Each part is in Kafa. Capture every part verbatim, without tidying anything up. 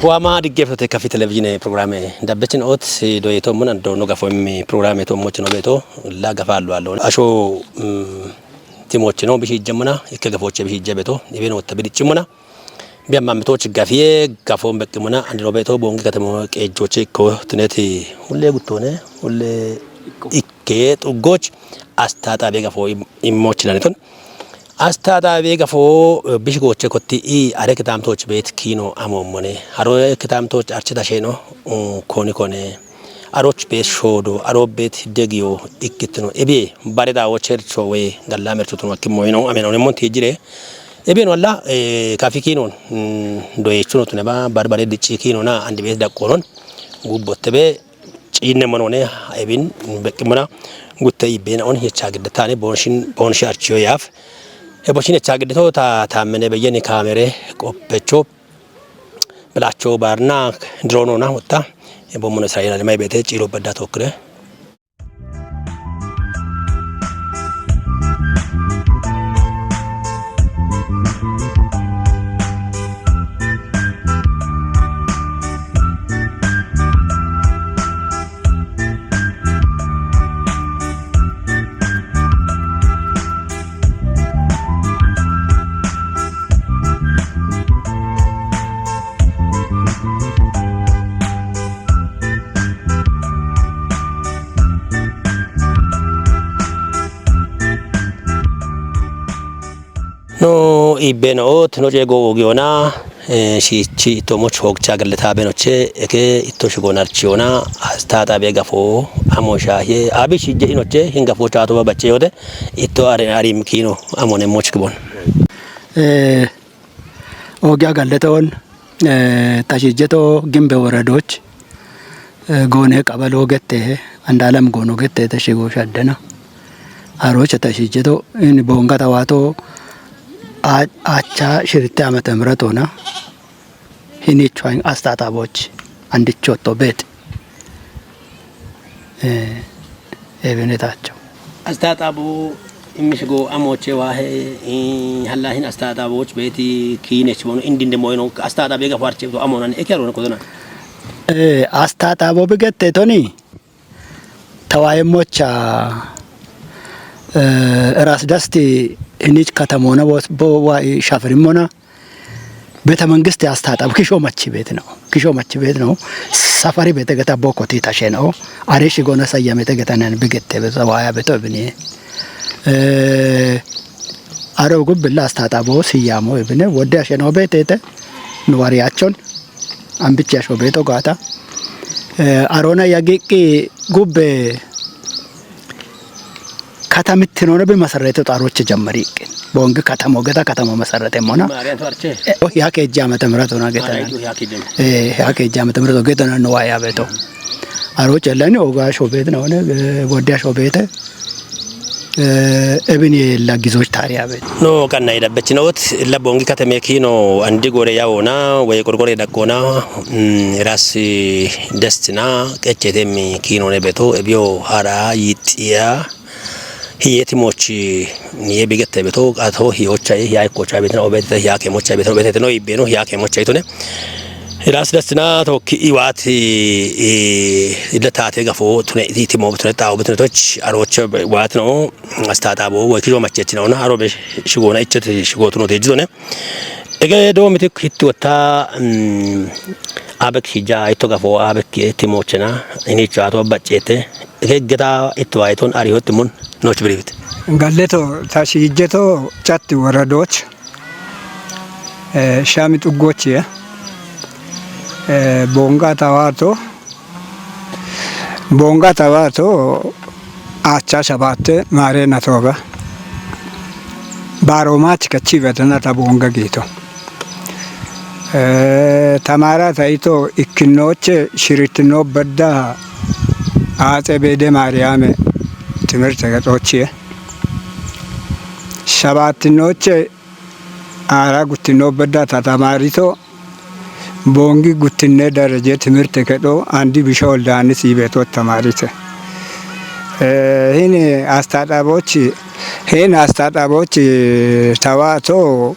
Waama diggeeftote kafi televizhiine pirogiraame dabbechin oot doyito muna do no gafo immi pirogiraame to mochino beto la gafa allo allo. Asho, mm, timochino bishi ijjemuna, ikke gafoche bishi ijje beto, ibe no tabidichi muna. Bi amma mitoch gafiye gafon beqqi muna, andi no beto, bongi katamo qeejjoche ikko tineti hulle guttone, hulle ikke xuggoch astaaxaabe gafo im-, immoch laniton. Astaaxaabe gafo, eh, bish goche kotti i are kitamtoch beet kiino amommone. Aro kitamtoch archita sheno, mm, koni kone. Aroch beet shodo, aro beet degiyo ikkitino. Ebe bare da wochercho we galla mercho tuno akimo ino ameno ne monti jire. Ebe no alla, eh, kafi kiino, mm, do echuno tune ba bar bare dichi kiino na andi beet da konon. Gubbotte be ciinne monone ebin beqqi muna gutte ibbena on yecha giddetane bonshin, bonshi archiyo yaaf. E bonshin yecha giddeto ta, ta mene beyeni kamere qoppecho belacho barna drono na hotta. E bomuno Israel almai bete ciro bedda tokkire. No ibbeno ot no cego ogiyona, eh, shichi itomo chogcha galleta benoche, eke ito shigonarchiona, astata be gafo, amo shahe, abi shije inoche, hinga fo chato ba bache yode, ito are arim kino, amone moch kibon. Eh, Ogiya galleta on, eh, tashijjeto gimbe woradoch, eh, goone qabalo gette, andalam goono gette tashigo shaddena. Arocha tashijjeto in bonga tawato a-, acha shiritte amate miratona. Hinicho hain astata boch, andicho to bet. Eh, Ebene tacho. Astata bo imishgo amoche wahe, eh, hallahin astata boch beti kinech bono indinde moyno astata be gafarche to amonan eke arona kodona. Eh, astata bo bigette toni. Tawaye mocha, eh, ras dasti inich katamona bo, bo wa shafrimona. ቤተ መንግስት ያስታጠብ ኪሾ መች ቤት ነው። ኪሾ መች ቤት ነው። ሰፈሪ ቤተ ገታ ቦኮቲ ታሸ ነው። አሬ ሽጎነ ሰያሜ ተገታነን ብገቴ በዛ ዋያ ቤቶ ብኔ። እ፣ አረው ጉብ ብላ አስታጣቦ ስያሞ ብኔ። ወደ አሸኖ ቤት ኤተ ንዋሪያቸውን አንብቻ ሾ ቤቶ ጋታ። እ፣ አሮና ያጌቄ ጉብ ከተምትኖነ በመሰረተ ጣሮች ጀመሪ። ቦንግ ከተሞ ገታ ከተሞ መሰረተ ሞና። ማርያም ተዋርቼ። ኦ፣ ያከ እጅ ዓመተ ምህረት ሆና ገታ። አራይቱ ያከ እጅ። እ፣ ያከ እጅ ዓመተ ምህረት ገታ ነው። ዋያ ቤቶ አሮች ለኔ ኦጋሾ ቤት ነው። ሆነ ወዲያሾ ቤት፣ እ፣ እብን የላ ጊዜዎች ታሪያ ቤት። No ቀና ይደበች ነውት ለቦንግ ከተሜ ኪኖ አንዲ ጎሬ ያውና ወይ ቆርቆሬ ደቆና፣ እም፣ ራስ ደስትና ቀቼቴም ኪኖ ነቤቶ እብዮ ሀራ ይጥያ ህየትሞች የቢገተ ቤቶ አቶ ህዮቻ ያይኮቻ ቤት ነው። ቤት ያኬሞቻ ቤት ነው። ቤት ነው ይቤ ነው ያኬሞቻ ይቱነ ራስ ደስትና ቶክ ኢዋት ኢ ለታቴ ገፎ ቱነ ኢቲሞ ቱነ ጣው ብትነቶች አሮቸ ዋት ነው። አስታጣቦ ወኪዞ መቸች ነውና አሮ በሽጎና እቸት ሽጎቱ ነው ተጅዞነ እገ ዶ ምትክ ሂት ወታ፣ እም፣ አበክ ሂጃ አይቶ ገፎ አበክ ቲሞችና እኔ ቻቶ በጨተ እገ ገታ ኢትዋይቶን አሪሆት ሙን ኖች ብሪብት። Galleto ta shiijjeto catti woradoch, eh, shami xuggochiye, eh, bonga tawato, bonga tawato, acha shabatte mare natoga. Baro mach kachi vetana ta bonga gito. Eh, tamara ta ito ikkinoche shiritino bedda Atse Beede Maariyaame timirtte kexochiye. Shabaattinooche aara guttino bedda ta tamaarito Boongi guttinne daraje timirtte kexo andi bisha Woldaannis Ibeeto tamaarite. Eh, hini astaxaabochi, hini astaxaabochi tawaato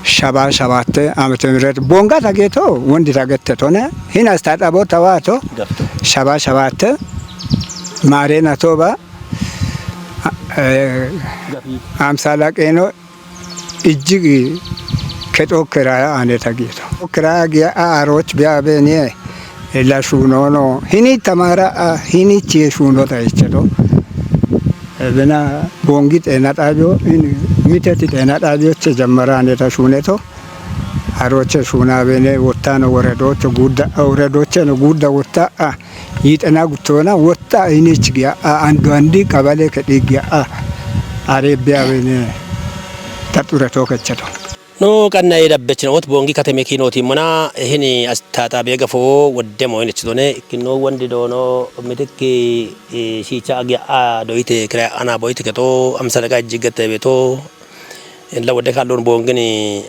Shaba shabatte amete miret bonga tageto wondi tagette tone hin astata bota wato. Gafto. Shaba shabatte mare natoba eh, Gafi. Amsala qeno ijjig kexo kiraya ane tageto. Kiraya giya a aroch biya beniye la shunono hini tamara a hini chiye shuno ta icheto. Bena bongi xeena xaabiyo, miteti xeena xaabiyoche jammara ne ta shuuneto. Harooche shuunaa bene wottaano woredocho guudda woredocheno guudda wotta a yiixena guttoona wotta a yinichi giya a andu andi qabale kedhi giya a areebbiya bene ta xureto kecheto. No qanna yedabbechina wot bongi kateme kiinootimmona hini astaxaabiya gafo woddemo yinichitone ikkino wondi doono mitikki shiicha agiya a doyite kira ana boyite keto amsalaqa ijjiggette beto. Inla wodde kallon bongin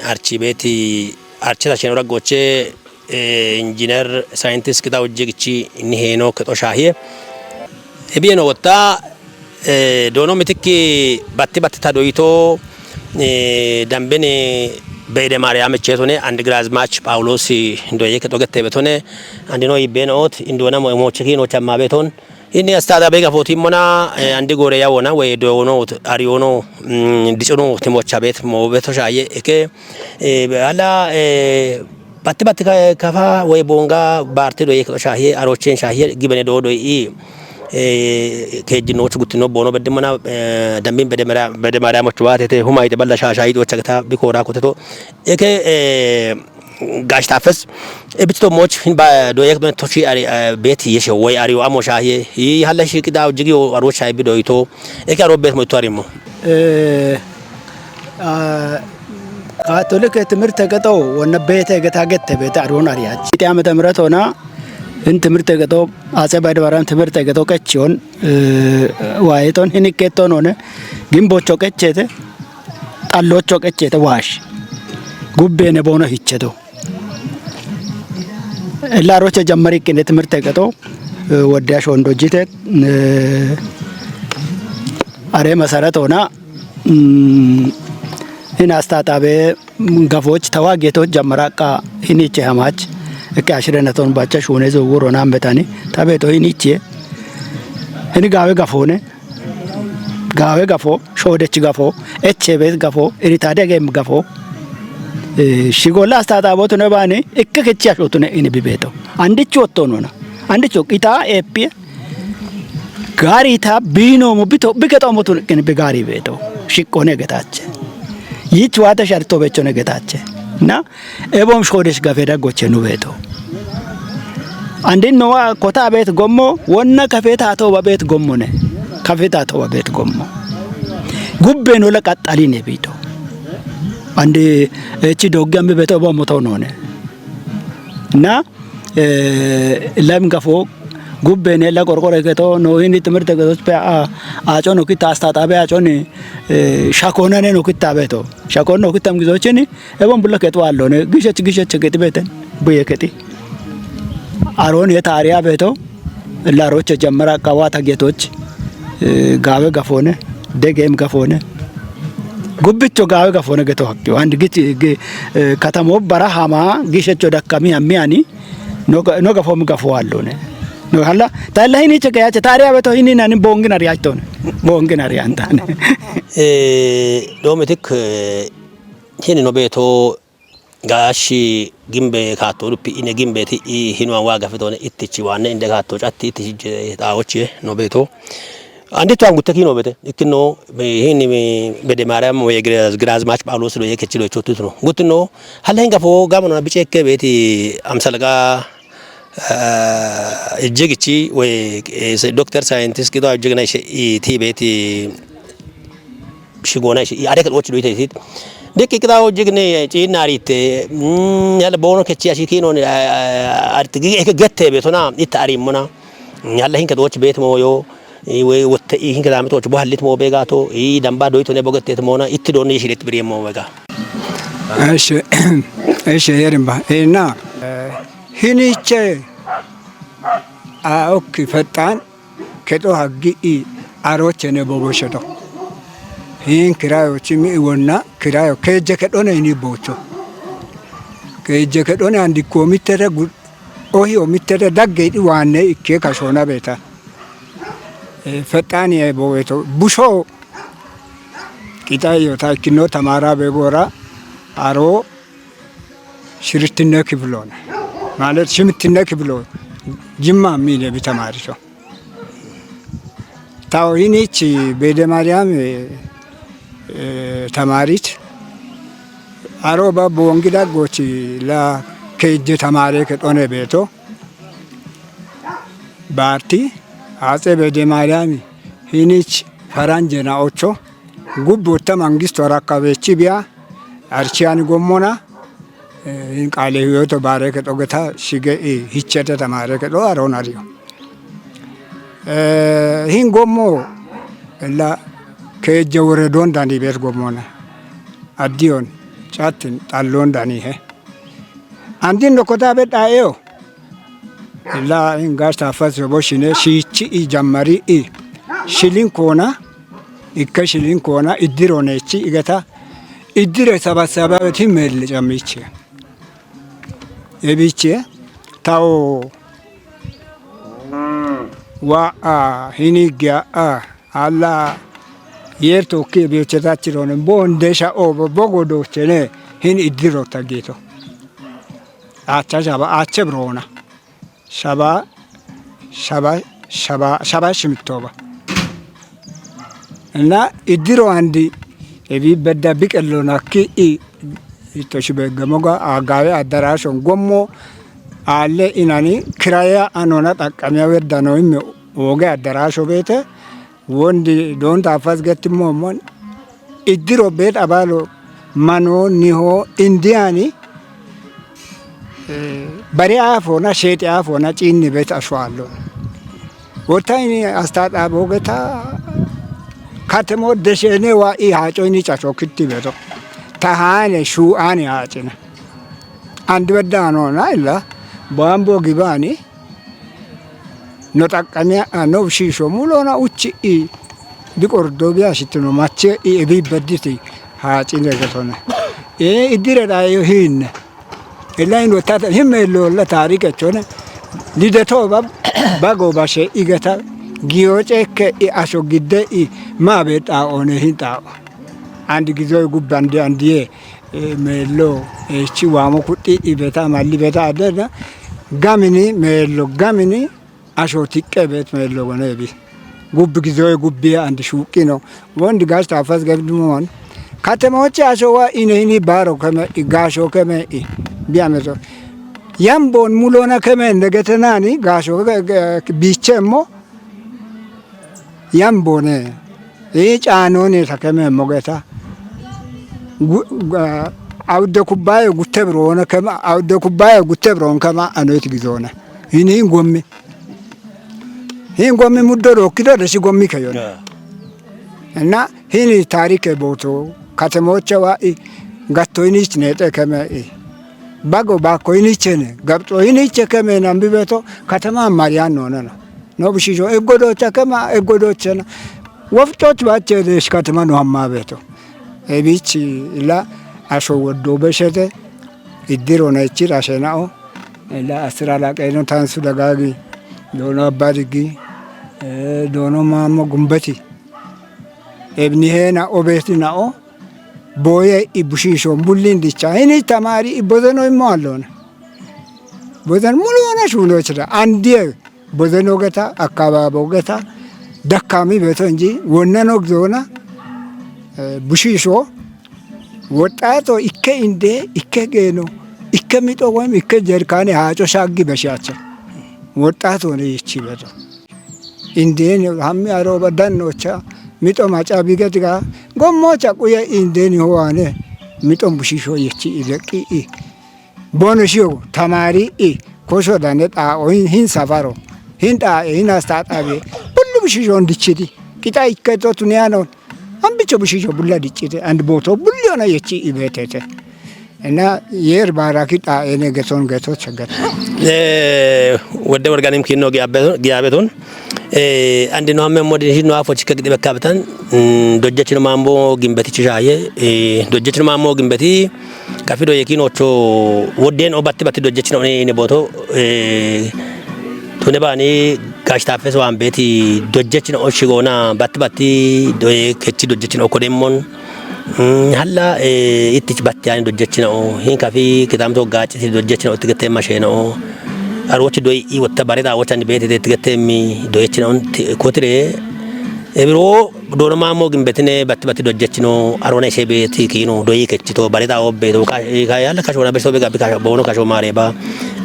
archi beti archi ta sheno raggoche injiner saayintis qita hojji gichi inni heeno kexo shaahiye. Ebiyeno wotta doono mitikki batti batti ta doyito dambin be'ede maariyaam echetone andi giraazmaach phaawuloos doye kexo gette betone andino yibbenoot indona mooche kiinoch amma beton. Inni astaxaabiya gafootimmona andi goore yawona woy doono ariyono dicuno timocha bet moobeto shaaye eke ala batti batti kafa woy bonga baarte doye kexo shaahiye aroochen shaahiye gibene doodoy i keejjinoochu guttino boono beddimmona dambin bede maariyamochu waatete humayite balla shaashayixocha geta bikoora kuteto eke gash taafes ebitito moch hin ba doyek ben tochi ari bet yeshe woy ariyo amo shaahiye hi halla shiqida hojji giyo arocha bidoyito eke aro bet moyto arimo. Kaatolike timirte gexo wonna beete geta gette beete aroon ariyachi. Iti amete miretona hin timirte gexo atse bayde baran timirte gexo qechiyon waayeton hin ikketonone gimbocho qechete xallocho qechete waash gubbene boono hicheto. Ella aroche jammari ikkine timirte gexo wodde ashon dojjite are masaratona hin astaxaabe gafoch tawa geto jammara qa hiniche hamach eke ashire naton bacha shune zo wuro na ambetani tabeto hiniche hini gawe gafone gawe gafo shoodech gafo eche bet gafo iritade gem gafo shigolla astaxaabotu ne bani eke kechi ashotune ini bibeto andichu ottonona andichu qita epi gaari ta biinoomo bito bigexoomo tunqin bigaari beeto shiqqone getache yich waate sharto bechone getache na ebom shodesh gafeda goche nu beeto andin nowa kota beet gommo wonna kafeta toba beet gommone kafeta toba beet gommo gubbe nola qaxxaline biito andi echi doggi ambi beeto ebom to none na lam gafo gubbene la qorqore keto no hindi timirte keto pe a aco no kita astaxaabe aco ni shakona ne no kita beto shakon no kita mgizochini ebon bulla keto allo ne gishech gishech keti beten buye keti aron ye tariya beto la roche jammara qawata getoch gawe gafone degem gafone gubbicho gawe gafone geto hakki and git katamo bara hama gishecho dakkami hammi ani no ga- no gafo mi gafo allone no halla talla hini cheke yache tari abeto hini nani bongin ari achton bongin ari antane. Eh, do mitik eh, hini no beto gashi gimbe kato dupi ine gimbe ti i hinu an waga fitone ittichi wane inde kato chatti ittichi je tawochi no beto. Andi to angutte kino bete ikkino hini mi bede mariam we grazmach paulos do yeke chilo chotu no gutno halla hinga fo gamano biche ke beti amsalga ejjegichi we doctor scientist kido ejjegna ishe iti beti shigona ishe adeke ochi do ite tit deki kido ejjegne chinarite yalla bono kechi ashi kino arti gette betona ita arimona yalla hinka do ochi bet moyo i we wotte i hinka dame toch bo hallit mo bega to i damba do itone bogette to mona itti do ni shirit biri mo bega. Eshe eshe yerimba ena hiniche a okki fexxan kexo haggi i arochene boboshoto Hin kirayo chimi iwonna kirayo keje kedhone ini bocho. Keje kedhone andiko mitete gu-, ohi o mitete dagge idi wanne ikke kashona beta. E, fexxani e boweto. Busho qixayo ta ikkino tamara be gora aro shirittinne kifilona. ማለት ሽምትነ ክፍሎ ጅማ የሚል የተማሪ ሰው ታው ይህኒች ቤደ ማርያም፣ እ፣ ተማሪት አሮ ባቦ ወንጊዳ ጎች ላ ከእጀ ተማሪ ከጦነ ቤቶ ባርቲ አጼ ቤደ ማርያም ይህኒች ፈራንጀ ናኦቾ ጉብ ወተ መንግስት ወራካቤች ቢያ አርቺያን ጎሞና hin qaale hiyoto baare kedo geta shige i hichete tamaare kedo aron ariyo. Eh, hin gommo la keje wore don dani ber gommona. Addiyon chatin xallon dani he. Andin no koda be da eo. La in gasta fas yo boshine shichi i jammari i. Shilin kona, ikke shilin kona, iddiro nechi igeta. Iddire sabasaba beti mel jamichi. Ebiche, tawo, wa a, hinigia a, alla, yer tokki ebiche tachirone, bonde sha o, bo-, bogo dochene, hin iddiro tagito. Acha shaba, ache brona. Shaba, shaba, shaba, shaba shimtoba. Ina iddiro andi ebi bedda biqello nakki i itto shibe gamoga agawe addarashon gommo alle inani kiraya anona xaqqamiya weddano imme oge addarasho beete wondi don tafas getti momon iddiro beet abalo mano niho indiyani, eh, bari afona, sheti afona, cinni bet ashwallo. Wota ini astaxabo geta katemo deshene wa i haco ini caco kitti beto. Tahane shu ani hacina. Andi bedda anona illa, bambo gibani, no xaqqamiya, a, no bushiisho mulona uchi i, bi qordo bi ashitino mache i, ebi bediti, ha, cine getone. E, iddire da yo hinne. Ella in wotata, himme lo la tarike chone. Lideto ba, bago bashe igeta, giyo cheke i asho gidde i, ma be ta one hin ta. Andi gizo gubbande andiye. Eh, meello, eh, chi waamo kuxxi ibeta, malli beta adena. Gamini, meello, gamini, asho tiqqe bet meello gone bi. Gubbi gizoy gubbi andi shuqqino. Wondi gas tafas gabdumon. Katemochi asho wa ine ini baro keme, i gasho keme, i. Biameto. Yambon mulona keme, negetenani, gasho ke, ke, bichemo. Yambone, ii caanone ta keme mogeta. Gu-, ga-, awudde kubbayo gutte birona kema, awudde kubbayo gutte biron kema anoyt gizona. Hini hin gommi. Hin gommi muddo rokkido da shi gommi keyona. Ya. Na hini tarike boto, katemocha wa i, gatto hini chinete keme i. Bago bako hini chene, gabto hini che keme na mbibeto, katema mariano nana. No bushijo, eggodocha kema, eggodochena. Woftot bache de shikatema no hamma beto. Ebichi ila asho woddo beshete, iddiro na ichira shenao. Ila asira la keno tansu dagagi, dono abadigi, eh, dono mamo gumbati. Ebni hena obeti nao, boye i bushijo, bullin dicha. Hini tamari i bozeno imo allona. Bozen mulona shuno chira. Andiye Bozeno geta, akababo geta, dakkami beto inji, wonnano gizona, eh, bushisho, woxxato ikke inde, ikke geeno, ikke mixo woyim ikke jerkane haaco shaggi beshacha. Woxxato ne yichi beto. Indeni hammi aroba dannocha, mixo maca bigetiga, gommocha quye indeni howane, mixo bushisho yichi ideqqi i. Bono shiyo tamari i kosho dane xaa'o hin, hin safaro, hin xaa'e, hin astaxabe, bullu bushisho dichidi. Qita ikketo tuniyano, ambicho bushisho bulla dichite, and boto bulli ona yechi ibetete. እና የር ባራኪ ጣኤኔ ገቶን ገቶ ቸገር ወደ ወርጋኒም ኪኖ ጊያቤቱን አንድ ነው ሀመ ሞድ ሂድ ነው አፎች ከግዲ በካብተን ዶጀችን ማምቦ ግንበቲ ችሻየ ዶጀችን ማምቦ ግንበቲ ከፊዶ የኪኖቾ ወዴን ኦባቲ ባቲ ዶጀችን ኦኔ ቦቶ ቱነ ባኒ ጋሽ ታፈስ ዋን ቤቲ ዶጀችን ኦሺ ጎና ባቲ ባቲ ዶየ ከቺ ዶጀችን ኦኮዴሞን ሀላ ኢትች ባቲ ያኒ ዶጀችን ኦ ሂን ከፊ ክታምቶ ጋጭ ዶጀችን ኦ ትገቴ ማሸ ነው አሮች ዶይ ወተ ባሬ ጣዎች አንድ ቤት ትገቴ ሚ ዶየችን ኦን ኮትሬ ኤብሮ ዶኖ ማሞ ግንበትነ በት በት ዶጀችኖ አሮነ ሴ ቤት ኪኖ ዶይ ከችቶ ባሬ ጣ ኦቤ ዶ ያለ ከሾና በሽቶ በጋቢ በሆነ ከሾ ማሬ ባ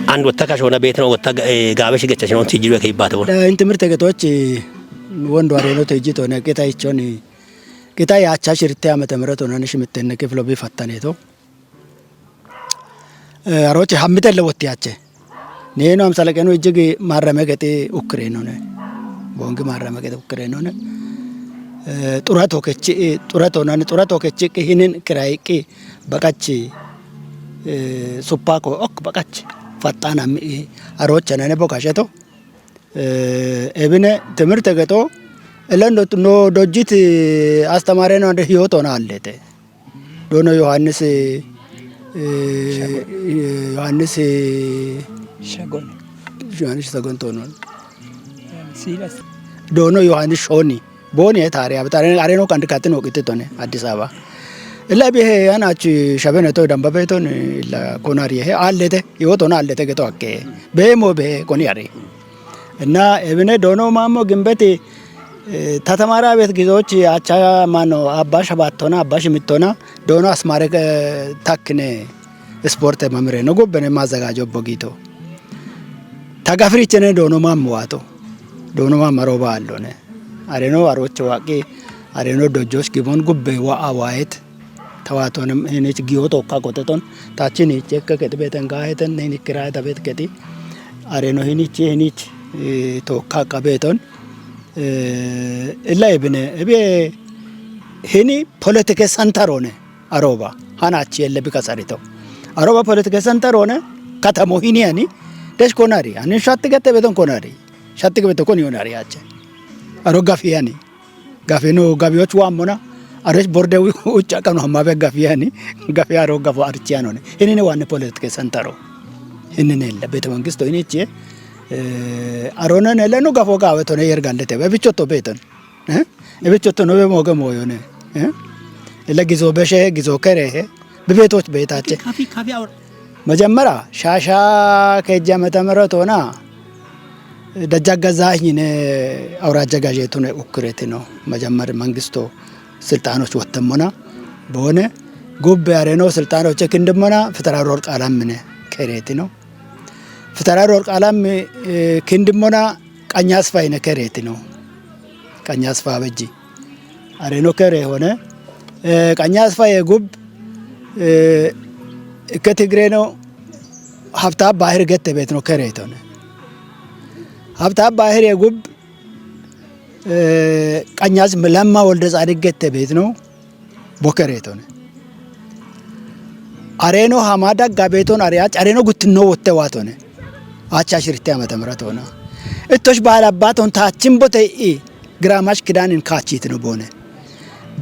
አንድ ወተ ከሾና ቤት ነው ወተ ጋበሽ ገቸች ነው ትጅ ከይባት ሆነ ዳይን ትምህርት ገቶች ወንዱ አሬኖ ትጅ ቶነ ቂታ ይቾን ቂታ ያቻ ሽርቴ ዓመተ ምህረት ሆነን ሽምቴነ ክፍሎ ቢፈተኔቶ አሮች ሀምተለ ወትያቸ ኔኖ አምሳለቀኑ እጅግ ማረመ ገጤ ኡክሬኖነ ቦንግ ማረመ ገጤ ኡክሬኖነ ጡረቶ ከች ጡረቶ ናን ጡረቶ ከች ቂሂንን ክራይቂ በቀች ሱፓኮ ኦክ በቀች ፈጣን አሚ አሮቸ ነነ ቦካሸቶ ኤብነ ትምህርት ገጦ እለን ኖ ዶጅት አስተማሪ ነው እንደ ህይወት ሆነ አለተ ዶኖ ዮሐንስ ዮሐንስ ዮሐንስ ሰጎንቶ ነው። ዶኖ ዮሐንስ ሾኒ ቦኒ ታሪያ በጣም አሬኖ ቀንድ ካትን ወቅት ቶነ አዲስ አበባ እላ ብሄ ያናች ሸበነቶ ደንበበቶን እላ ኮናሪ ይሄ አለተ ህይወት ሆነ አለተ ገጦ አኬ በሞ በሄ ኮኒ አሬ እና ኤብነ ዶኖ ማሞ ግንበት ተተማራ ቤት ጊዜዎች አቻ ማኖ አባ ሸባቶና አባ ሽምቶና ዶኖ አስማረ ታክነ ስፖርት መምሬ ነው ጎበነ ማዘጋጀው ቦጊቶ ተጋፍሪችነ ዶኖ ማሞ ዋቶ ዶኖ ማመሮ ባሎነ አሬኖ አሮች ዋቂ አሬኖ ዶጆች ጊቦን ጉቤ ዋአ ዋየት ተዋቶንም ሄኔች ጊዮ ቶካ ቆጠጦን ታችን ሄቼ ከከጥ ቤተን ጋሄተን ሄኒ ክራይ ተቤት ከጢ አሬኖ ሄኒች ሄኒች ቶካ ቀቤቶን እላ ብነ እቤ ሄኒ ፖለቲከ ሰንተር ሆነ አሮባ ሀናች የለ ቢቀጸሪተው አሮባ ፖለቲከ ሰንተር ሆነ ከተሞ ሂኒ ያኒ ደሽ ኮናሪ አንን ሻት ገተ ቤተን ኮናሪ ሻት ገበተ ኮን ይሆናሪ ያቸ አሮ ጋፊ ያኒ ጋፌኖ ጋቢዎች ዋሞና አረች ቦርደ ውጭ ቀኑ ሀማበ ጋፊያኒ ጋፊ አሮ ጋፎ አርቺያ ነው። ይህንን ዋነ ፖለቲከ ሰንተሮ ይህንን የለ ቤተ መንግስት ወይ ነች አሮነን የለ ነው ጋፎ ጋበቶ ነው የርጋለተ በብቾቶ ቤተን በብቾቶ ነው በሞገ ሞዮነ ለጊዞ በሸ ጊዞ ከረ በቤቶች ቤታቸ መጀመሪያ ሻሻ ከእጅ ዓመተ ምህረት ሆና ደጃ ገዛኸኝ ነ አውራጃ ጋሼ ቱነ ኡክሬት ነው። መጀመር መንግስቶ ስልጣኖች ወተሞና በሆነ ጉብ ያሬኖ ስልጣኖች ክንድሞና ፍተራሮር ቃላም ነ ከሬት ነው። ፍተራሮር ቃላም ክንድሞና ቀኛ አስፋይነ ከሬት ነው። ቀኛ አስፋ በጂ አሬኖ ከሬ ሆነ ቀኛ አስፋ የጉብ እከ ትግሬ ነው። ሀብታ ባህር ገተ ቤት ነው ከሬት ሆነ ሀብታ ባህር የጉብ ቀኛዝ ለማ ወልደ ጻድቅ ገተ ቤት ነው። ቦከሬት ሆነ አሬኖ ሀማዳ ጋቤቶን አሪያጭ አሬኖ ጉትኖ ወተዋት ሆነ አቻ ሽርቴ ዓመተ ምህረት ሆነ እቶሽ ባላባት ሆን ታችን ቦተ ኢ ግራማሽ ክዳንን ካቺት ነው በሆነ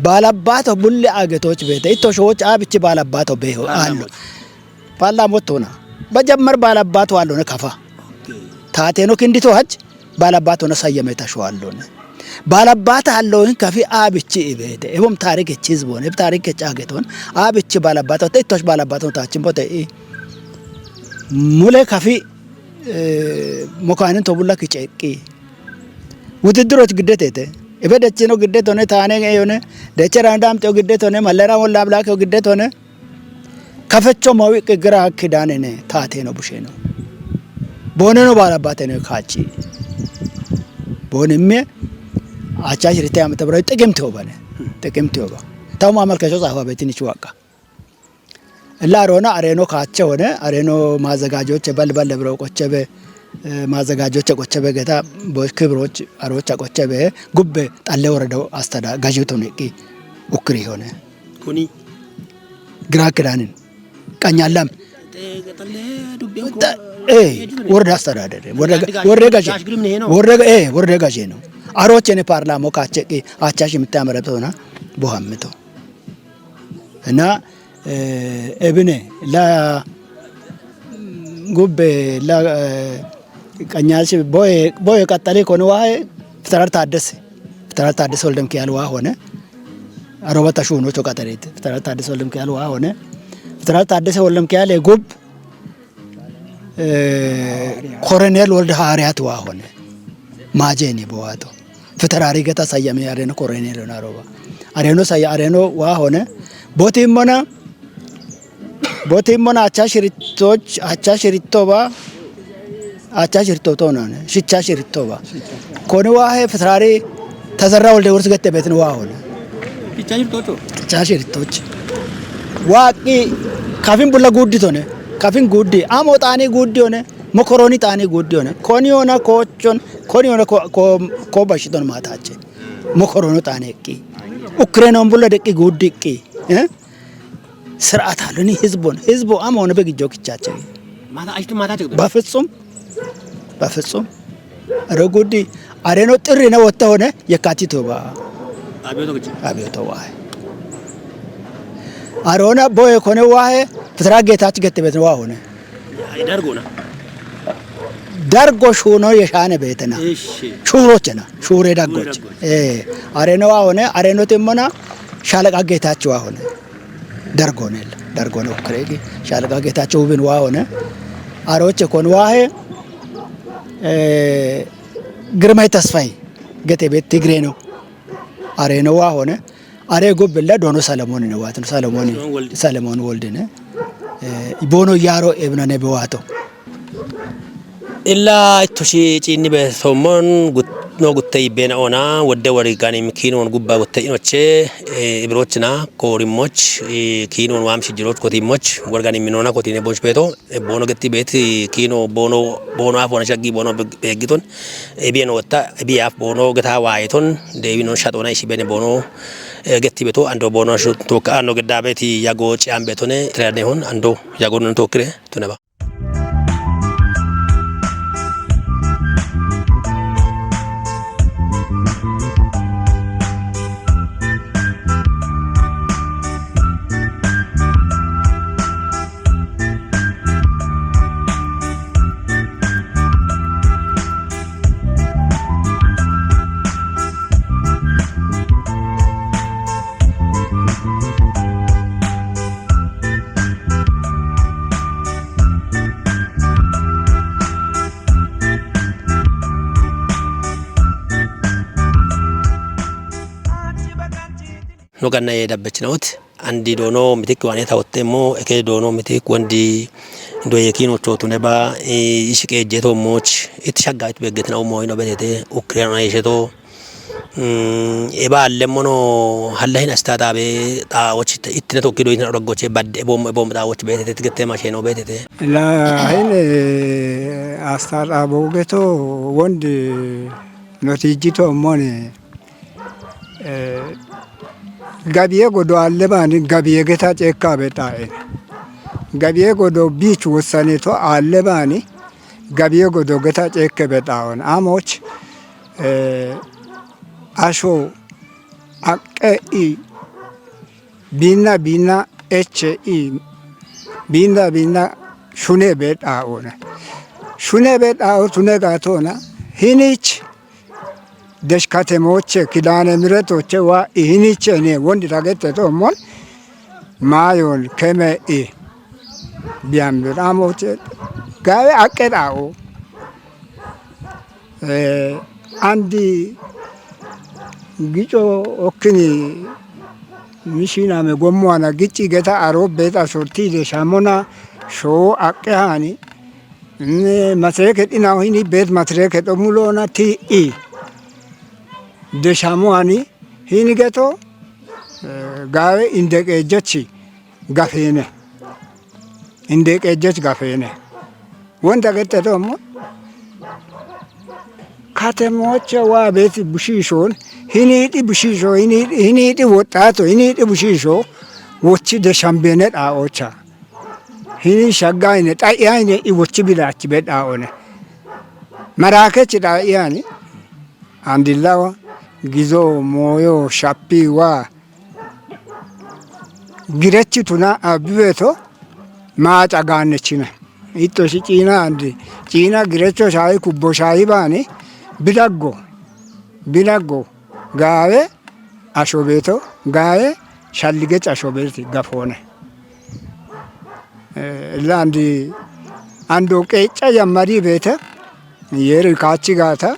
ባላባቶ ቡሌ አገቶች ቤተ እቶሾች አብች ባላባቶ ቤሆ አሉ ፓርላሞት ሆና በጀመር ባላባቶ አለሆነ ከፋ ታቴኖ ክንዲቶ ሀጅ ባላባት ሆነ ሰየመ ተሾ አለሆነ ባላባት አለሆን ከፊ አብች ቤተ እቦም ታሪክ እች ህዝብ ሆነ ታሪክ እች አገት ሆን አብች ባላባት ሆነ እቶሽ ባላባት ሆነ ታችን ቦተ ሙሌ ከፊ ሞካንን ቶቡላ ክጨቂ ውድድሮች ግደት ተ እበ ደችኖ ግደት ሆነ ታኔ ሆነ ደቸ ራንዳምጤው ግደት ሆነ መለራ ወላ አብላኬው ግደት ሆነ ከፈቾ ማዊቅ ግራ ክዳኔነ ታቴ ነው ቡሼ ነው ቦነ ነው ባላባቴ ነው ካቺ ቦነ ሜ አቻ ሽሪቴ ዓመተ ምህረት ጥቅምት ወበነ ጥቅምት ወባ ታው ማመልከቻው ጻፋ ቤትን ይችዋቃ እላ አሮና አሬኖ ካቸ ሆነ አሬኖ ማዘጋጆች በልበል ብረው ቆቸበ ማዘጋጆች ቆቸበ ገታ ክብሮች አሮች ቆቸበ ጉብ ጣለ ወረደው አስተዳ ጋዥቶ ነቂ ኡክሪ ሆነ ኩኒ ግራ ክዳንን Qanyaallam. Ee, worada astadadare. Worada, worada gashe. Worada, ee, worada gashe no. Arochene parlamo kacheqi achashi mitte amaratona bohammito. Ena, ee, ebine la gubbe la, ee, qanyaalshi boye, boye qaxxali koni waa'ee Fitarar Taaddese. Fitarar Taaddese Waldemkiyaal waa hone. Aroba tashuuno cho qaxareeti. Fitarar Taaddese Waldemkiyaal waa hone. Fitarar Taaddese Waldemkiyaal gub, ee, Koroneel Walda Haariyat waa hone. Maajeeni bowaato. Fitaraari geta sayyame areno Koroneel na aroba. Areno sayya, areno waa hone. Botimmona, botimmona acha shirittoch, acha shirittoba, acha shiritto tonane, shicha shirittoba. Koni waa'ee Fitaraari Tazarra Walde Wursi gette betin waa hone. Shicha shirittocho? Shicha shirittoch. Waaqi kafin bulla guudditone. Kafin guuddi. Amo xaani guuddiyone. Mokoroni xaani guuddiyone. Koni yona koochon. Koni yona ko, ko, ko bashiton maataache. Mokoroni xaani eqqi. Ukkirenon bulla deqqi guuddi eqqi. Ee? Sir'at aloni hizbon. Hizbo amo ne begijo kichache. Maata ashtu maata chekdo. Bafitsum. Bafitsum. Aro guddi. Areno xirri ne wotta hone yekkaatito ba. Abiyoto gichi. Abiyoto waa'ee. Arona boye kone waa'ee Fitara Geetaach gette betin waa hone. Ay, Dargona. Dargo shuuno yeshaane beetena. Eshi. Shuurochena. Shuure Dargoch. Shuure Dargoch. Ee. Areno waa hone, areno timmona Shaalaqa Geetaach waa hone. Dargonel. Dargone ukkireegi. Shaalaqa Geetaach ubin waa hone. Aroche kon waa'ee, ee, Girmay Tasfay gete bet Tigre no. Areno waa hone. Are gubbilla Doono Salomooni ne waatino. Salomooni. Salomoon Wolde. Salomoon Wolde ne. Ee, Boono Yaaro ebna ne bewaato. Illa ittoshi ciinni be sommon gut-, no gutte ibbena ona, wodde wari ganim kiinon gubba gutte inoche, ee, ibirochna, koorimmoch, ee, kiinon waam shijjiroch kotimmoch, war ganim minona kotine bonch beeto, ee, Boono getti beeti, kiino Boono, Boono afona shaggi Boono be-, beeggiton, ee, biyeno wotta, ee, biyaaf Boono geta waayeton, deebinon shaxona ishi bene Boono, ee, getti beeto, ando Boono shu-, tokka ano gedda beeti yago ciyan beetone, tirane hon, ando yago non tokkire, tuneba. No ganna ye dabbechinawot, andi Doono Mitik waane tawotte mo, eke Doono Mitik wondi doye kiino chotu ne ba, ee, ishi qeejjeto moch, it shagga it beggetna umo ino betete, ukkireyan ayesheto, mm, eba allemmono hallahin astatabe, xaawoch it-, ittine tokki doyitin oroggoche badde, ebom, ebom xaawoch betete, it gette masheno betete. La hin, ee, astatabe geto wondi notijjito mone, ee, gabiye godo alle baani gabiye geta ceekka bexaa'en. Gabiye godo biich wossaneto alle baani gabiye godo geta ceekke bexaa'on. Amoch, ee, asho aqqe i biinna biinna eche i biinna biinna shune bexaa'ona. Shune bexaa'o tune gaatona. Hinich Desh katemoche, Kidane Miretoche wa ihiniche ne wondi ragete to mon mayon keme i biyambe ramoche gawe aqqe dao. Eh, andi gico okkini mishiname gommo ana gici geta aro beta sorti de shamona sho aqqe hani. Ne matireke dina hini bet matireke do mulona ti i. De shamo ani hini geto, eh, gawe inde qeejjechi gafene. Inde qeejjech gafene. Wonta gette do mo. Katemoche wa beti bushishon, hini di bushisho, hini, hini di wotato, hini di bushisho, wochi de shambene da ocha. Hini shaggayine, xa'yayine, iwochi bilachi bedhaone. Marakech xa'yani, andillawa, gizo, moyo, shappiwa, girechi tuna abbibeto, maaca gaannechina. Itto shi ciina andi, ciina girecho shayi kubbo shayi baani, bidaggo, bidaggo, gaawe asho beeto, gaawe shallige casho beeti gafoone. Eh, landi ando qeecca yammari beete, yeri kaachi gaata,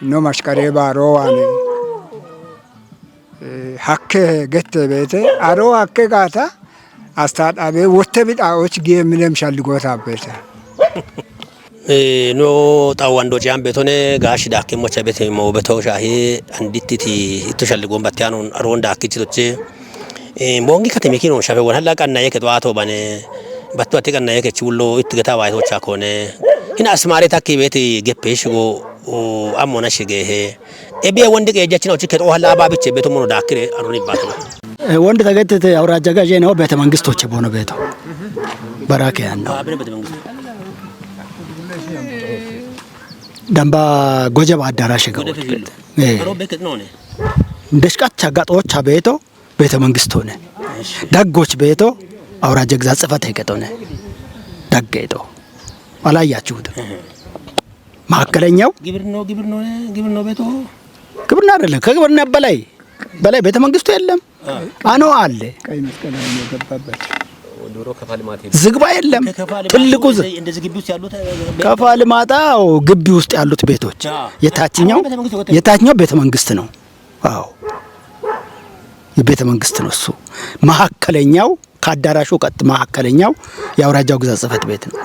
no mashkare baaro waane. Eh, hakke gette beete, aro hakke gaata, astadhabe wotte bidhaoch giye minem shalligoota beete. Eh, no xawando ciyan betone, gashi dakke mocha bete mo beto shahi, andittiti itto shalligon battiyanon, aron dakkichi toche. Eh, bongi katemi kinon shafe won halla qannaye ke to ato bane, battu ati qannaye ke chullo, itti geta wa to chakone. Hina asmare takki beti geppe shigo, o, ammo na shige he. Ebiya wondi qeejjachina uchi kexoo halaa baabiche beto mono daakkire aruni baatona. Eh, wondi tagettete awuraajja gajeno beete mangistoche bono beeto. Barake yaanno. Abire beete mangisto. Damba gojaba addarashe Gode gawoch fifillo. Beeto. Eh. Aro beket none. Deshqacha gaxocha beeto beete mangistone. Esh. Daggoch beeto awuraajja gizaa tsifate qexone. Daggeto. Alayyachuuta. Ehe. መካከለኛው ግብር ነው፣ ግብር ነው፣ ግብር ነው ቤቱ። ግብርና አይደለም፣ ከግብርና በላይ፣ በላይ ቤተ መንግስቱ የለም። አ። አኖ አለ። ቀይ መስቀል አሁን የገባበት። ድሮ ከፋ ልማት የለም። ዝግባ የለም። ከፋ ልማት ትልቁ ዝ-፣ እንደዚህ፣ እንደዚህ ግቢ ውስጥ ያሉት፣ እ፣ ከፋ ልማት፣ አዎ፣ ግቢ ውስጥ ያሉት ቤቶች። አ። የታችኛው፣ አሁን ቤተ መንግስት ወጥቶ የታችኛው ቤተ መንግስት ነው። አዎ። የቤተ መንግስት ነው እሱ። መካከለኛው ከአዳራሹ ቀጥ መካከለኛው የአውራጃው ግዛት ጽህፈት ቤት ነው።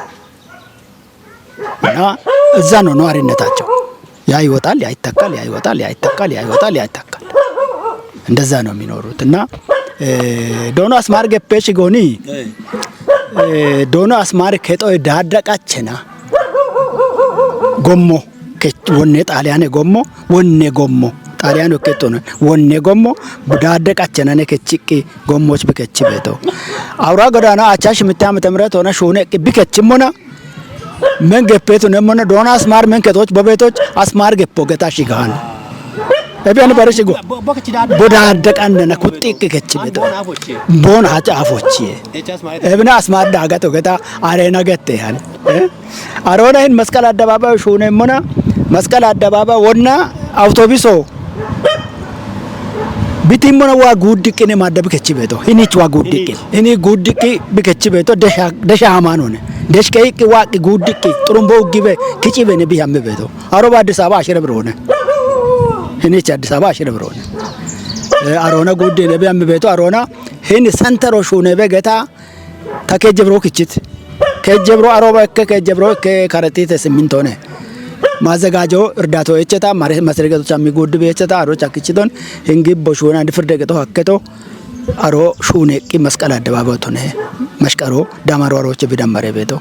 እና እዛ ነው ነዋሪነታቸው። ያ ይወጣል፣ ያ ይተካል፣ ያ ይወጣል፣ ያ ይተካል፣ ያ ይወጣል፣ ያ ይተካል። እንደዛ ነው የሚኖሩት። እና፣ እ፣ ዶኖ አስማር ገፔሽ ጎኒ፣ እ፣ እ፣ ዶኖ አስማር ከጦ ዳደቃችና ጎሞ ከች-፣ ወኔ ጣሊያኔ ጎሞ፣ ወኔ ጎሞ፣ ጣሊያኑ እከቶነ፣ ወኔ ጎሞ፣ ዳደ ቀቸናኔ ከችቂ ጎሞች ብከች ቤቶ። አውራ ጎዳና አቻ ሽምታ ዓመተ ምህረት ሆነ ሹነ እቂ ብከችም ሆነ፣ ምን ገፔቱ ነሞነ ዶና አስማር ምን ከቶች በቤቶች አስማር ገፖ ገታ ሽጋን። ኤቢያን በርሽ ጎ-፣ ቦዳደ ቀንደነ ኩጢ እቂ ከች ቤቶ። ቦን አጫ አፎቼ። ኤብና አስማር ዳገቶ ገታ አሬና ገቴ ያን። እ? አሮና ይህን መስቀል አደባባይ ሹኔ ሞና፣ መስቀል አደባባይ ወና አውቶቢሶ ቢቲም ሞና ዋ ጉድቅኔ ማደ ብከች ቤቶ፣ ሂኒች ዋ ጉድቅ፣ ሂኒ ጉድቅ ብከች ቤቶ፣ ደሻ፣ ደሻ ሃማኖነ፣ ደሽ ከይቅ ዋቅ ጉድቅ፣ ጥሩምቦ ግበ፣ ክጭ በነ ቢያም ቤቶ። አሮ በአዲስ አበባ አሽረ ብር ሆነ። ሂኒች አዲስ አበባ አሽረ ብር ሆነ። እ፣ አሮና ጉድ ነቢያም ቤቶ፣ አሮና ሂኒ ሰንተሮ ሹኔ በገታ፣ ታ ከጀብሮ ክችት፣ ከጀብሮ አሮባ እከ፣ ከጀብሮ እከ ከረጢት ስሚንቶ ነ። ማዘጋጆ እርዳቶ የቸታ፣ ማረ-፣ መስረገቶች የሚጎድብ የቸታ፣ አሮች አክችቶን፣ ህንግብ ቦሹና፣ እንድ ፍርድ ገጦ ሀከቶ፣ አሮ ሹኔ ቂ መስቀል አደባባይ ቶነ፣ መሽቀሮ፣ ዳማሮ አሮች ቢደመረ ቤቶ።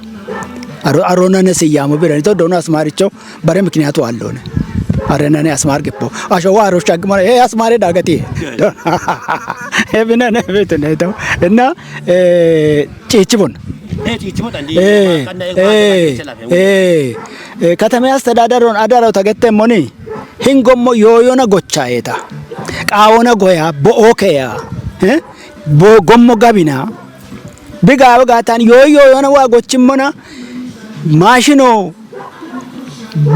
አሮ-፣ አሮነነ ስያሙ ቢረኒቶ፣ ዶኖ አስማሪቸው፣ በረ ምክንያቱ አለሆነ። አረነነ አስማር ገቦ። አሸዋ አሮች አግማ፣ ይሄ አስማሬ ዳገቲ። ኤብነነ ቤት ነተው። እና እ፣ ጪችቡን። ኤ፣ ጪችቡን እንዲ ኤ፣ ማቀና ኤ፣ ኤ፣ ኤ፣ ኤ፣ ከተማ አስተዳደሩን አዳራው ተገተሞኒ ሂንጎሞ ዮዮነ ጎቻ ኤታ ቃወነ ጎያ ቦኦከያ፣ እ፣ ቦ-፣ ጎሞ ጋቢና ብጋ ጋታን ዮዮ ዮነ ዋ ጎችሞና ማሽኖ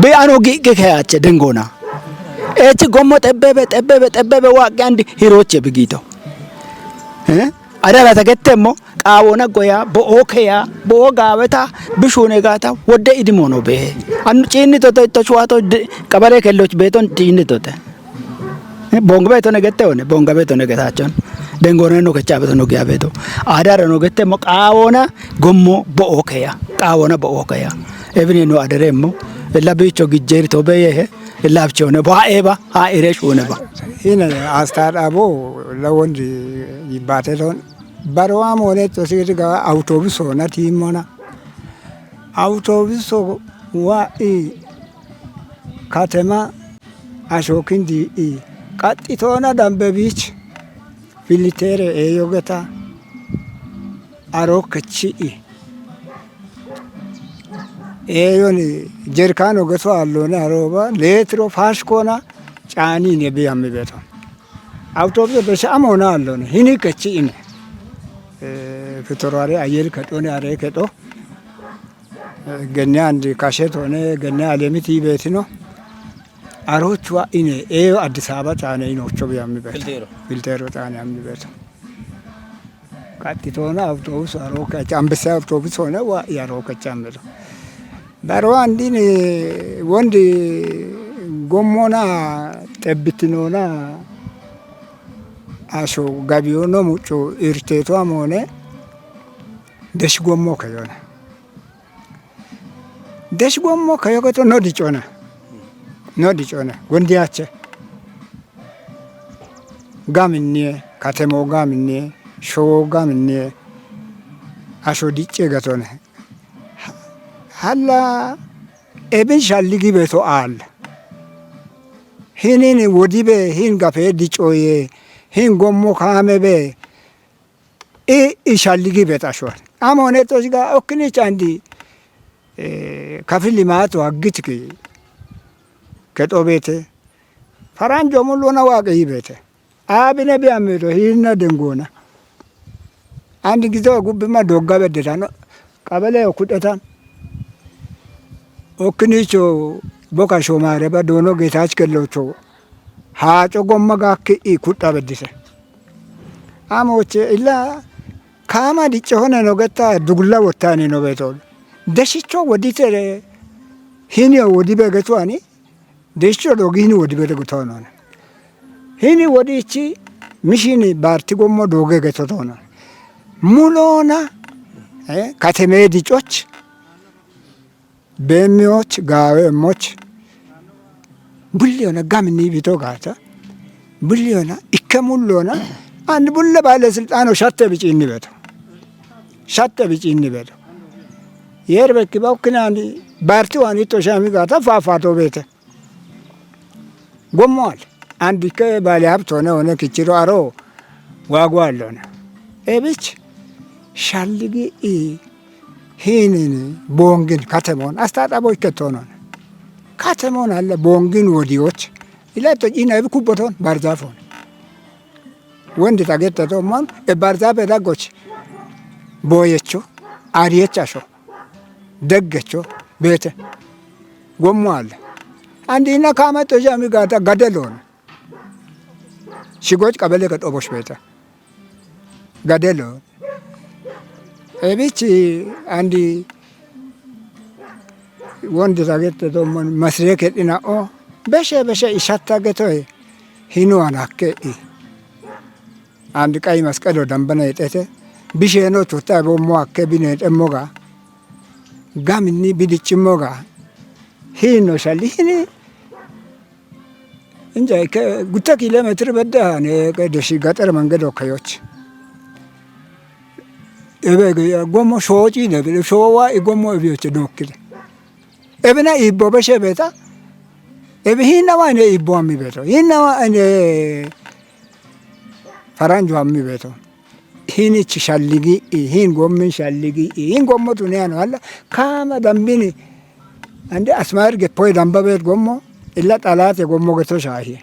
ቢአኖ ጊቅ ከያቸ ደንጎና ኤች ጎሞ ጠበበ፣ ጠበበ፣ ጠበበ ዋቂ አንድ ሂሮቼ ብጊቶ፣ እ? አዳራ ተገተሞ ቃቦነ ጎያ፣ ቦኦከያ፣ ቦኦ ጋበታ፣ ብሹኔ ጋታ፣ ወደ ኢድሞ ነው ቤ። አኑ ጪኒ ቶተ፣ ኢቶ ሸዋቶ ድ-፣ ቀበሌ ከሎች ቤቶን ጪኒ ቶተ። ቦንግ ቤቶ ነገተ ሆነ፣ ቦንጋ ቤቶ ነገታቸውን። ደንጎነ ነው ከቻ ቤቶ ነው ጊያ ቤቶ። አዳረ ነው ገተሞ ቃቦነ ጎሞ ቦኦከያ፣ ቃቦነ ቦኦከያ። ኤብኔ ነው አደረሞ። ለብቾ ግጄሪ ቶበየ፣ ለብቾ ነው ባኤባ፣ ሃኢሬሽ ሆነ ባ። ይህን አስታጣቦ ለወንድ ይባቴ ቶን በረዋም ሆነ ቶሲድ ጋ አውቶቡስ ሆነ ቲም ሆነ አውቶቡስ ሶ ዋኢ ከተማ አሾክን ዲኢ ቀጥቶና ደንበቢች ፊሊቴሬ ኤዮገታ አሮከቺኢ Eeyoni jerkaano geso aallone arooba leetiro faashkoona caani ine biyammi beto. Awutoobise besha amoona aallone hini kechi ine. Eh, fitoraare ayer kexone are kexo. Eh, genne andi kashe tone genne alemiti beetino. Arochuwa ine eeyo Addis Ababa caane inocho biyammi beto. Filteero. Filteero caane ammi beto. Qaxxitoona awutoobise aroo kecha, Ambessa awutoobise hoone waa'ya aroo kecha ammedo. Baro andini wondi gommona xebbitinoona asho gabiyono muccu irteeto amoone deshi gommo keyona. Deshi gommo keyo geto no dicona. No dicona. Gondiyache. Gaminniye, katemo gaminniye, showo gaminniye, asho dicce gatone. Halla ebin shalligi beto aalla. Hinin wodibe, hin gafe dicoye, hin gommo kaamebe, i, i shalligi bet asho. Amone to shiga okkini candi, eh, kafi limato haggitiki kexo beete. Faranjo muluna waaqe yibete. Abine biyammeto hinna dengona. Andi gizo gubbima dogga beddetano. Qabale okudhetan. Okkinicho boka shomareba doono Geetach kellocho. Haaco gomma gakki i kudha beddise. Amoche illa kaama dicce hone no getta dugulla wottani no beto. Deshicho woditere hiniyo wodibe getuani. Deshicho dogi hini wodibe de gutonona. Hini wodichi mishini barti gommo doge getotonona. Mulona, eh, kateme dicoch, beemmiyoch, gaaweemmoch, bulliyona gamini bito gaata. Bulliyona, ikke mullona, and bulle baale silxaano shatte bicinni beto. Shatte bicinni beto. Yer bekki bawkinani barti wani to shami gaata fafato beete. Gommo al. And ikke baale habtone one kichiro aro waagu allona. Ebich shalligi i hinin bongin katemon. Asta xabo ikke tonon. Katemon alla bongin wodiyoch. Ila to ina ebi kubboton barzafon. Wondi tagetteto mon e barzafe daggoch. Boyecho. Ariyechasho. Deggecho. Beete. Gommo alla. Andi ina kamato jami gata gadelon. Shigoch qabele ka xobosh beeta. Gadelo. Ebichi andi wondi tagette to mon masreke dina o. Beshe beshe ishatta getoy. Hinu anakke i. Andi qay masqalo dambana yexete. Bisheno chutta bo mo akke bine demmoga. Gaminni bidichimmoga. Hino shali hini. Inja ke gutta kilometir bedda ne ke deshi gaxar mangedo kayoch. Ebe ge gommo shoci ne, showa i gommo ebiyoche dokkile. Ebina ibbo beshe beta. Ebi hinna wa ne ibbo ammi beto. Hinna wa ne faranjo ammi beto. Hinich shalligi i, hin gommin shalligi i, hin gommo tuni ano alla, kama dambini. Ande asmar geppoy damba bet gommo, illa xalate gommo geto shahi.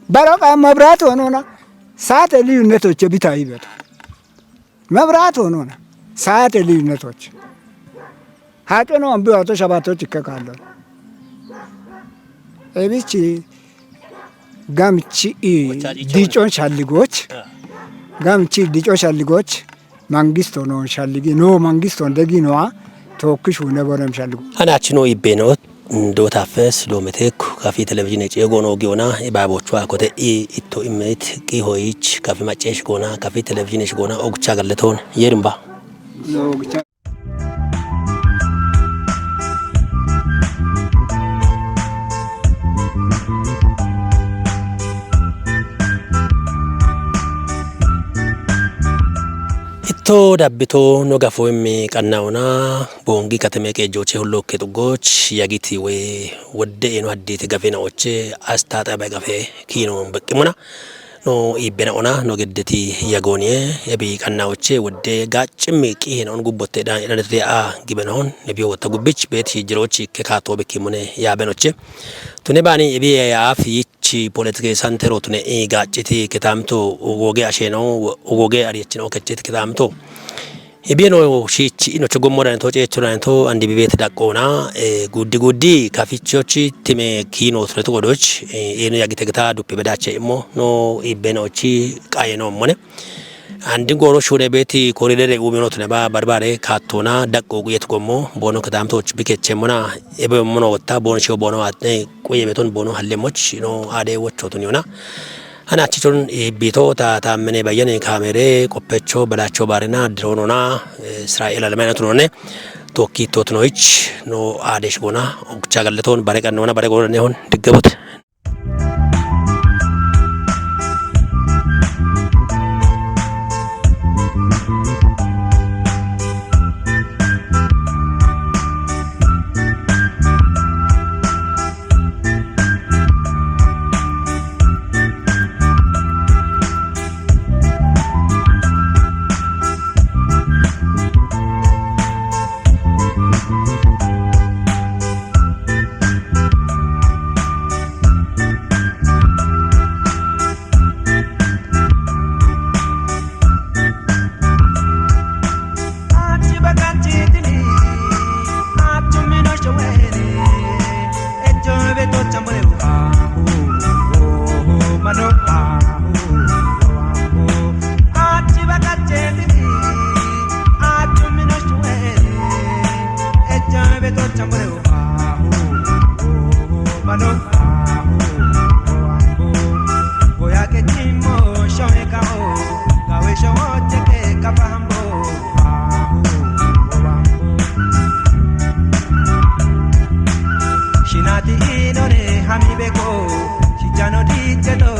Baro qa mabrat honona, saate liyunnetoche bitayi beto. Mabrat honona, saate liyunnetoche. Haco no ambi wato shabato cikke kallon. Ebichi gamchi i Wacha dicho. Dico shalligoch. Ah. Gamchi dico shalligoch. Mangisto no shalligi, no mangisto degi noa. Tokki shune bonem shalligo. Anachi no ibbe no. Dootaafes loometeekku kafi televizhiine ceegoon oogiyona ibaabochu akote i itto immeet qihoyich kafi macceesh goona kafi televizhiine shigoona ogucha galletoon yeerimba. Itto dabbito no gafo immi qannauna boongi kateme qeejjooche hullokke xuggoch yagiti woy wodde eeno haddiite gafe naoche astaxabe gafe kiino beqqimuna. No ibbena ona no geddeti yagoniye ebi qannawoche wodde gaccimmi qihen on gubbotte dan ilanete a gibena on ebi wotta gubbich bet hijrochi ke kato bekimune ya benoche. Tune bani ebi ya afi chi politike santero tune i gacciti ketamto ugoge asheno ugoge ariyachino kecheti ketamto. Ibiyeno shiichi ino chogommo danito ceecho danito andi bibete daqqoona, eh, guddi guddi kafichochi time kiino turetu godoch, eh, eno yagite gita duppe bedache immo no ibbeno chi qayeno mone. Andi goro shure beti koridere umino tune ba barbare kattona daqqo guyet gommo bono kadamto bikechemona ebe mono wotta bono sho bono atne quye beton bono hallemoch no ade wocho tuniona. Ana achichon ibbito ta tammene bayyane kamere qoppecho balacho barina dronona, eh, Israel alamana tunone tokki totnoich no adesh gona okcha galleton bare kannona bare gona nehon diggebot. Shinati inone hami beko, shijano di cheto